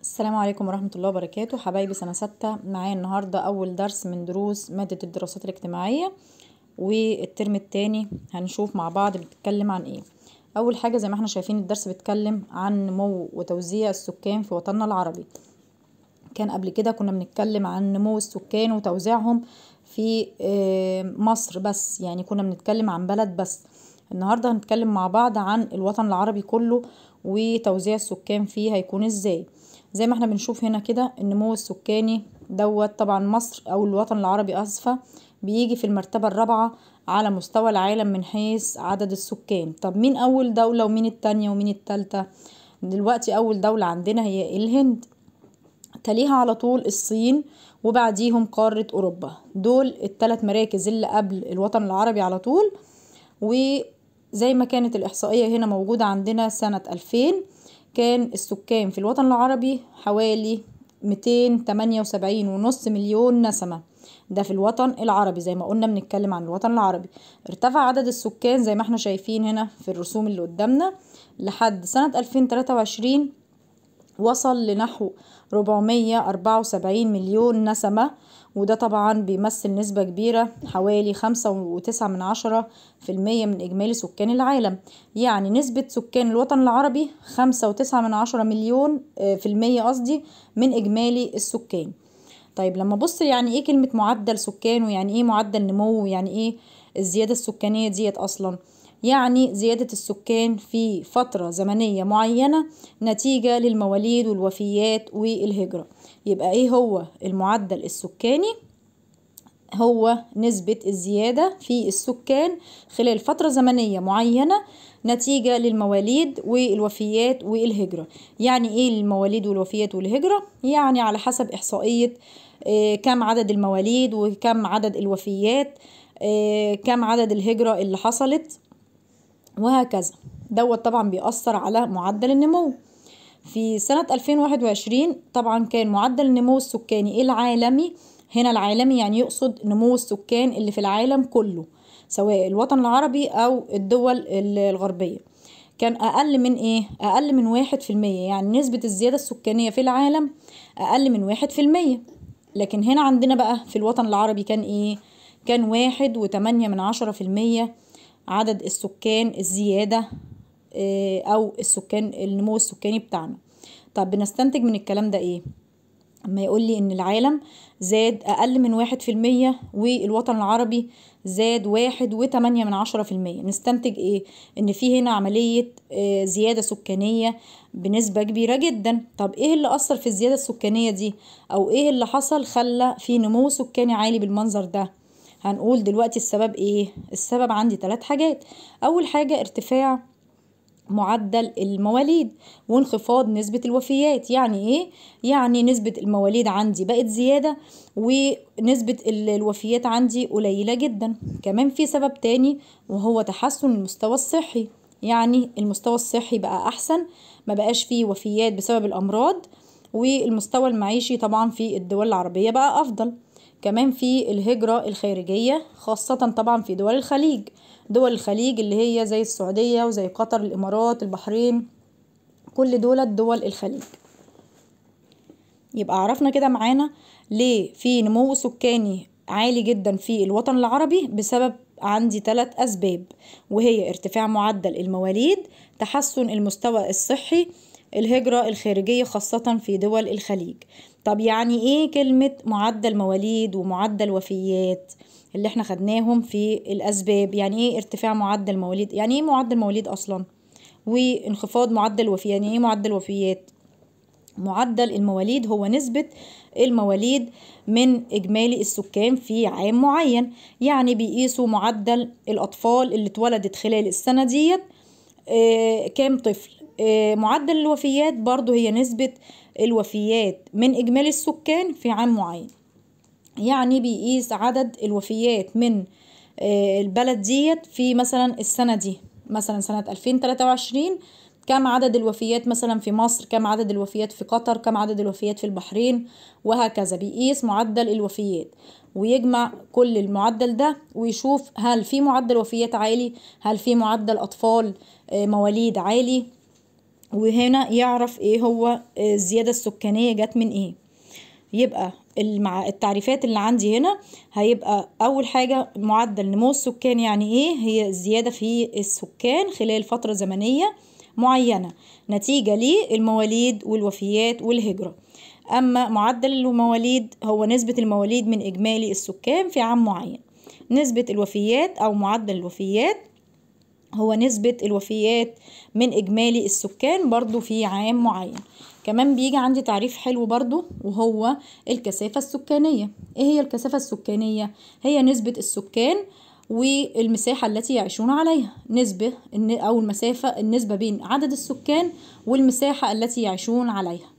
السلام عليكم ورحمة الله وبركاته. حبايبي سنة 6، معايا النهاردة أول درس من دروس مادة الدراسات الاجتماعية والترم التاني. هنشوف مع بعض بتتكلم عن ايه. أول حاجة زي ما احنا شايفين الدرس بيتكلم عن نمو وتوزيع السكان في وطننا العربي. كان قبل كده كنا بنتكلم عن نمو السكان وتوزيعهم في مصر بس، يعني كنا بنتكلم عن بلد بس. النهاردة هنتكلم مع بعض عن الوطن العربي كله وتوزيع السكان فيه هيكون ازاي. زي ما احنا بنشوف هنا كده النمو السكاني دوت، طبعا مصر او الوطن العربي اسفة بيجي في المرتبة الرابعة على مستوى العالم من حيث عدد السكان. طب مين اول دولة ومين التانية ومين التالتة؟ دلوقتي اول دولة عندنا هي الهند، تليها على طول الصين، وبعديهم قارة اوروبا. دول الثلاث مراكز اللي قبل الوطن العربي على طول. وزي ما كانت الاحصائية هنا موجودة عندنا سنة 2000 كان السكان في الوطن العربي حوالي 278.5 مليون نسمة. ده في الوطن العربي، زي ما قلنا بنتكلم عن الوطن العربي. ارتفع عدد السكان زي ما احنا شايفين هنا في الرسوم اللي قدامنا لحد سنة 2023 وصل لنحو 474 مليون نسمة، وده طبعا بيمثل نسبة كبيرة حوالي 5.9% من إجمالي سكان العالم. يعني نسبة سكان الوطن العربي 5.9 مليون في المية قصدي من إجمالي السكان. طيب لما بص يعني إيه كلمة معدل سكان، ويعني إيه معدل نمو، ويعني إيه الزيادة السكانية ديت أصلا؟ يعني زيادة السكان في فترة زمنية معينة نتيجة للمواليد والوفيات والهجرة. يبقى ايه هو المعدل السكاني؟ هو نسبة الزيادة في السكان خلال فترة زمنية معينة نتيجة للمواليد والوفيات والهجرة. يعني ايه المواليد والوفيات والهجرة؟ يعني على حسب احصائية كم عدد المواليد وكم عدد الوفيات، كم عدد الهجرة اللي حصلت وهكذا. دوت طبعا بيأثر على معدل النمو. في سنة 2021 طبعا كان معدل النمو السكاني العالمي، هنا العالمي يعني يقصد نمو السكان اللي في العالم كله سواء الوطن العربي أو الدول الغربية، كان أقل من إيه؟ أقل من 1%. يعني نسبة الزيادة السكانية في العالم أقل من 1%. لكن هنا عندنا بقى في الوطن العربي كان إيه؟ كان 1.8% عدد السكان الزيادة أو السكان النمو السكاني بتاعنا. طب بنستنتج من الكلام ده إيه؟ اما يقول لي إن العالم زاد أقل من 1% والوطن العربي زاد 1.8%، نستنتج إيه؟ إن في هنا عملية زيادة سكانية بنسبة كبيرة جدا. طب إيه اللي أثر في الزيادة السكانية دي؟ أو إيه اللي حصل خلى في نمو سكاني عالي بالمنظر ده؟ هنقول دلوقتي السبب ايه؟ السبب عندي 3 حاجات. اول حاجة ارتفاع معدل المواليد وانخفاض نسبة الوفيات. يعني ايه؟ يعني نسبة المواليد عندي بقت زيادة ونسبة الوفيات عندي قليلة جدا. كمان في سبب تاني وهو تحسن المستوى الصحي، يعني المستوى الصحي بقى احسن، ما بقاش فيه وفيات بسبب الامراض، والمستوى المعيشي طبعا في الدول العربية بقى افضل. كمان في الهجرة الخارجية خاصة طبعا في دول الخليج، دول الخليج اللي هي زي السعودية وزي قطر، الإمارات، البحرين، كل دول دول الخليج. يبقى عرفنا كده معانا ليه في نمو سكاني عالي جدا في الوطن العربي بسبب عندي 3 أسباب، وهي ارتفاع معدل المواليد، تحسن المستوى الصحي، الهجرة الخارجية خاصة في دول الخليج. طب يعني ايه كلمة معدل مواليد ومعدل وفيات اللي احنا خدناهم في الأسباب؟ يعني ايه ارتفاع معدل مواليد؟ يعني ايه معدل مواليد أصلا؟ وانخفاض معدل وفيات، يعني ايه معدل وفيات؟ معدل المواليد هو نسبة المواليد من إجمالي السكان في عام معين، يعني بيقيسوا معدل الأطفال اللي اتولدت خلال السنة ديت كام طفل. معدل الوفيات برضو هي نسبة الوفيات من إجمالي السكان في عام معين، يعني بيقيس عدد الوفيات من البلد ديت في مثلا السنة دي، مثلا سنة 2023 كم عدد الوفيات مثلا في مصر، كم عدد الوفيات في قطر، كم عدد الوفيات في البحرين، وهكذا. بيقيس معدل الوفيات ويجمع كل المعدل ده ويشوف هل في معدل وفيات عالي، هل في معدل أطفال مواليد عالي، وهنا يعرف ايه هو الزيادة السكانية جت من ايه. يبقى مع التعريفات اللي عندي هنا هيبقى اول حاجة معدل نمو السكان يعني ايه؟ هي الزيادة في السكان خلال فترة زمنية معينة نتيجة للمواليد والوفيات والهجرة. اما معدل المواليد هو نسبة المواليد من اجمالي السكان في عام معين. نسبة الوفيات او معدل الوفيات هو نسبة الوفيات من إجمالي السكان برضو في عام معين. كمان بيجي عندي تعريف حلو برضو وهو الكثافة السكانية. إيه هي الكثافة السكانية؟ هي نسبة السكان والمساحة التي يعيشون عليها، نسبة أو المسافة، النسبة بين عدد السكان والمساحة التي يعيشون عليها.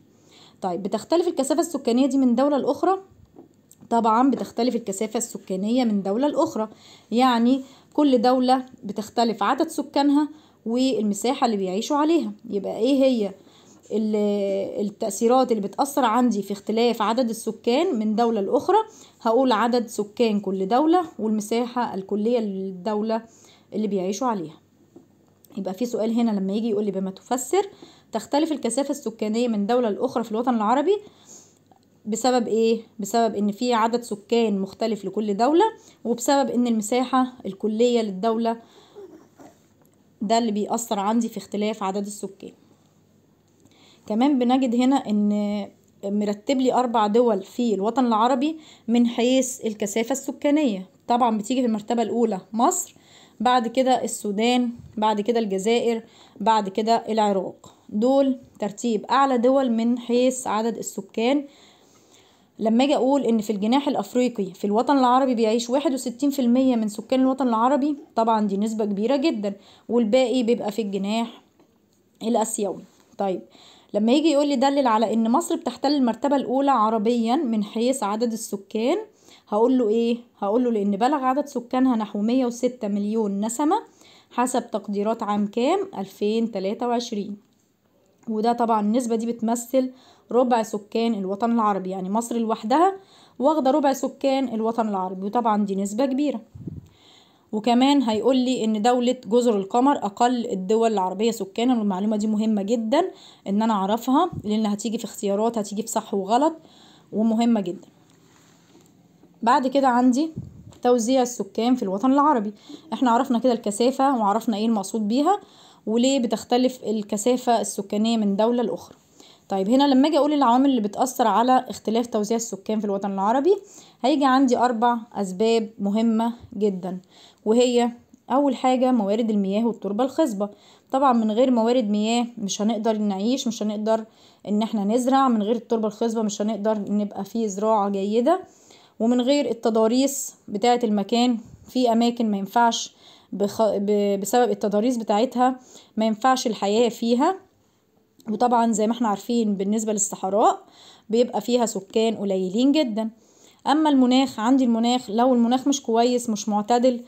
طيب بتختلف الكثافة السكانية دي من دولة لأخرى؟ طبعا بتختلف الكثافة السكانية من دولة لأخرى، يعني كل دولة بتختلف عدد سكانها والمساحة اللي بيعيشوا عليها. يبقى ايه هي التأثيرات اللي بتأثر عندي في اختلاف عدد السكان من دولة لأخرى؟ هقول عدد سكان كل دولة والمساحة الكلية للدولة اللي بيعيشوا عليها. يبقى في سؤال هنا لما يجي يقول لي بما تفسر تختلف الكثافة السكانية من دولة لأخرى في الوطن العربي بسبب ايه؟ بسبب ان في عدد سكان مختلف لكل دولة، وبسبب ان المساحة الكلية للدولة، ده اللي بيأثر عندي في اختلاف عدد السكان. كمان بنجد هنا ان مرتب لي 4 دول في الوطن العربي من حيث الكثافة السكانية. طبعا بتيجي في المرتبة الأولى مصر، بعد كده السودان، بعد كده الجزائر، بعد كده العراق. دول ترتيب أعلى دول من حيث عدد السكان. لما اجي اقول ان في الجناح الافريقي في الوطن العربي بيعيش 61% من سكان الوطن العربي، طبعا دي نسبة كبيرة جدا، والباقي بيبقى في الجناح الاسيوي. طيب لما يجي يقول لي دلل على ان مصر بتحتل المرتبة الاولى عربيا من حيث عدد السكان، هقول له ايه؟ هقول له لان بلغ عدد سكانها نحو 106 مليون نسمة حسب تقديرات عام كام؟ 2023. وده طبعا النسبة دي بتمثل ربع سكان الوطن العربي، يعني مصر لوحدها واخدة ربع سكان الوطن العربي، وطبعا دي نسبة كبيرة. وكمان هيقول لي ان دولة جزر القمر اقل الدول العربية سكانا، والمعلومة دي مهمة جدا ان انا اعرفها لان هتيجي في اختيارات، هتيجي في صح وغلط، ومهمة جدا. بعد كده عندي توزيع السكان في الوطن العربي. احنا عرفنا كده الكثافة وعرفنا ايه المقصود بيها وليه بتختلف الكثافة السكانية من دولة لأخرى. طيب هنا لما اجي اقول العوامل اللي بتأثر على اختلاف توزيع السكان في الوطن العربي، هيجي عندي 4 أسباب مهمة جدا، وهي أول حاجة موارد المياه والتربة الخصبة. طبعا من غير موارد مياه مش هنقدر نعيش، مش هنقدر ان احنا نزرع، من غير التربة الخصبة مش هنقدر نبقى فيه زراعة جيدة، ومن غير التضاريس بتاعة المكان، في أماكن ما ينفعش بسبب التضاريس بتاعتها ما ينفعش الحياة فيها. وطبعا زي ما احنا عارفين بالنسبة للصحراء بيبقى فيها سكان قليلين جدا. اما المناخ، عندي المناخ لو المناخ مش كويس، مش معتدل،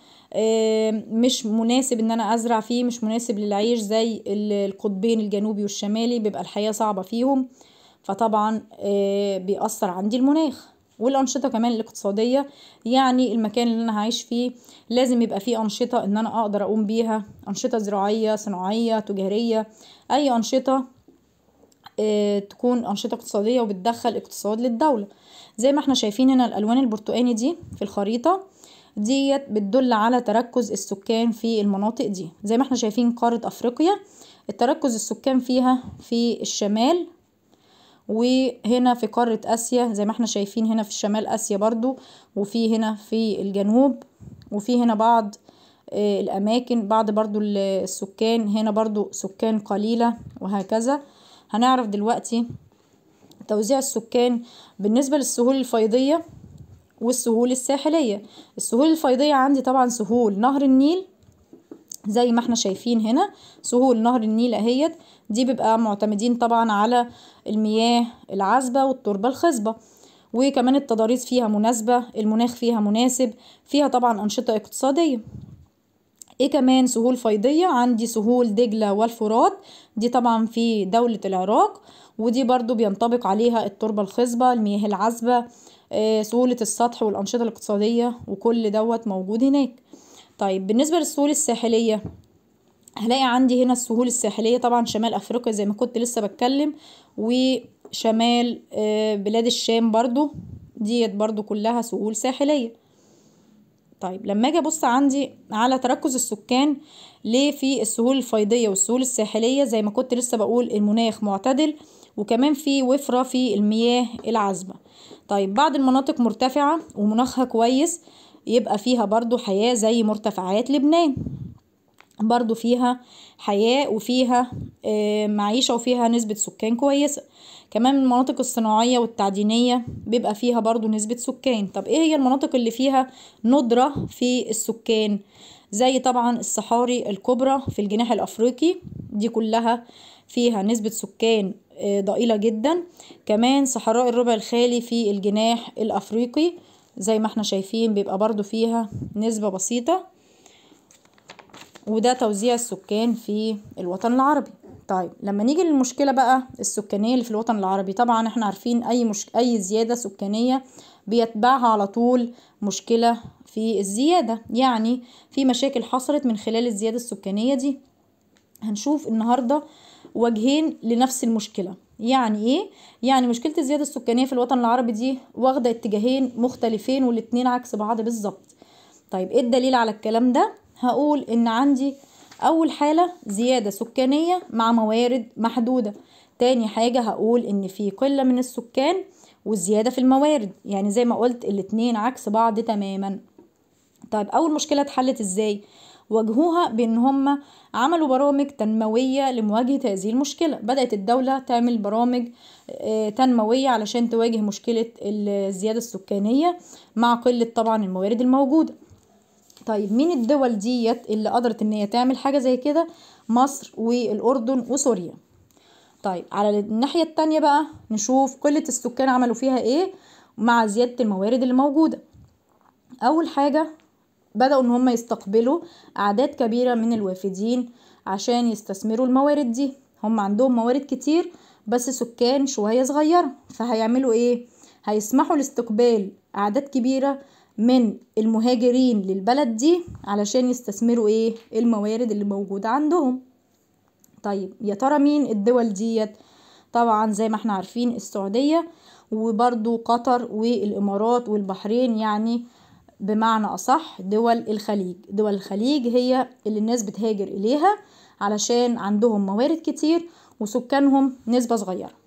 مش مناسب ان انا ازرع فيه، مش مناسب للعيش زي القطبين الجنوبي والشمالي، بيبقى الحياة صعبة فيهم، فطبعا بيأثر عندي المناخ. والأنشطة كمان الاقتصادية، يعني المكان اللي أنا هعيش فيه لازم يبقى فيه أنشطة إن أنا أقدر أقوم بيها، أنشطة زراعية، صناعية، تجارية، أي أنشطة تكون أنشطة اقتصادية وبتدخل اقتصاد للدولة. زي ما احنا شايفين هنا الألوان البرتقاني دي في الخريطة ديت بتدل على تركز السكان في المناطق دي. زي ما احنا شايفين قارة أفريقيا التركز السكان فيها في الشمال، وهنا في قارة آسيا زي ما احنا شايفين هنا في الشمال آسيا برضو، وفي هنا في الجنوب، وفي هنا بعض الأماكن بعض برضو السكان هنا برضو سكان قليلة، وهكذا. هنعرف دلوقتي توزيع السكان بالنسبة للسهول الفيضية والسهول الساحلية. السهول الفيضية عندي طبعا سهول نهر النيل زي ما احنا شايفين هنا، سهول نهر النيل اهيت، دي بيبقى معتمدين طبعا على المياه العذبة والتربة الخصبة، وكمان التضاريس فيها مناسبة، المناخ فيها مناسب، فيها طبعا أنشطة اقتصادية. ايه كمان سهول فيضية؟ عندي سهول دجلة والفرات، دي طبعا في دولة العراق، ودي برضو بينطبق عليها التربة الخصبة، المياه العذبة، سهولة السطح والأنشطة الاقتصادية، وكل دوت موجود هناك. طيب بالنسبة للسهول الساحلية هلاقي عندي هنا السهول الساحلية، طبعا شمال أفريقيا زي ما كنت لسه بتكلم، وشمال بلاد الشام برضو، ديت برضو كلها سهول ساحلية. طيب لما اجي ابص عندي على تركز السكان ليه في السهول الفيضية والسهول الساحلية، زي ما كنت لسه بقول المناخ معتدل، وكمان في وفرة في المياه العذبة. طيب بعض المناطق مرتفعة ومناخها كويس، يبقى فيها برضو حياة زي مرتفعات لبنان، برضو فيها حياة وفيها معيشة وفيها نسبة سكان كويسة. كمان المناطق الصناعية والتعدينية بيبقى فيها برضو نسبة سكان. طب ايه هي المناطق اللي فيها ندرة في السكان؟ زي طبعا الصحاري الكبرى في الجناح الأفريقي، دي كلها فيها نسبة سكان ضئيلة جدا. كمان صحراء الربع الخالي في الجناح الأفريقي زي ما احنا شايفين بيبقى برضو فيها نسبة بسيطة. وده توزيع السكان في الوطن العربي. طيب لما نيجي للمشكلة بقى السكانية اللي في الوطن العربي، طبعا احنا عارفين اي زيادة سكانية بيتبعها على طول مشكلة في الزيادة، يعني في مشاكل حصلت من خلال الزيادة السكانية دي. هنشوف النهاردة وجهين لنفس المشكلة. يعني ايه؟ يعني مشكلة الزيادة السكانية في الوطن العربي دي واخدة اتجاهين مختلفين والاتنين عكس بعض بالظبط. طيب ايه الدليل على الكلام ده؟ هقول ان عندي اول حالة زيادة سكانية مع موارد محدودة، تاني حاجة هقول ان في قلة من السكان وزيادة في الموارد، يعني زي ما قلت الاتنين عكس بعض تماما. طيب اول مشكلة اتحلت ازاي؟ واجهوها بان هم عملوا برامج تنموية لمواجهة هذه المشكلة. بدأت الدولة تعمل برامج تنموية علشان تواجه مشكلة الزيادة السكانية مع قلة طبعا الموارد الموجودة. طيب مين الدول ديت اللي قدرت ان هي تعمل حاجة زي كده؟ مصر والأردن وسوريا. طيب على الناحية التانية بقى نشوف قلة السكان عملوا فيها ايه مع زيادة الموارد اللي موجودة. اول حاجة بدأوا ان هم يستقبلوا اعداد كبيرة من الوافدين عشان يستثمروا الموارد دي. هم عندهم موارد كتير بس سكان شوية صغيرة، فهيعملوا ايه؟ هيسمحوا لاستقبال اعداد كبيرة من المهاجرين للبلد دي علشان يستثمروا ايه؟ الموارد اللي موجودة عندهم. طيب يا ترى مين الدول ديت؟ طبعا زي ما احنا عارفين السعودية وبرضو قطر والامارات والبحرين، يعني بمعنى اصح دول الخليج. دول الخليج هي اللي الناس بتهاجر اليها علشان عندهم موارد كتير وسكانهم نسبة صغيرة.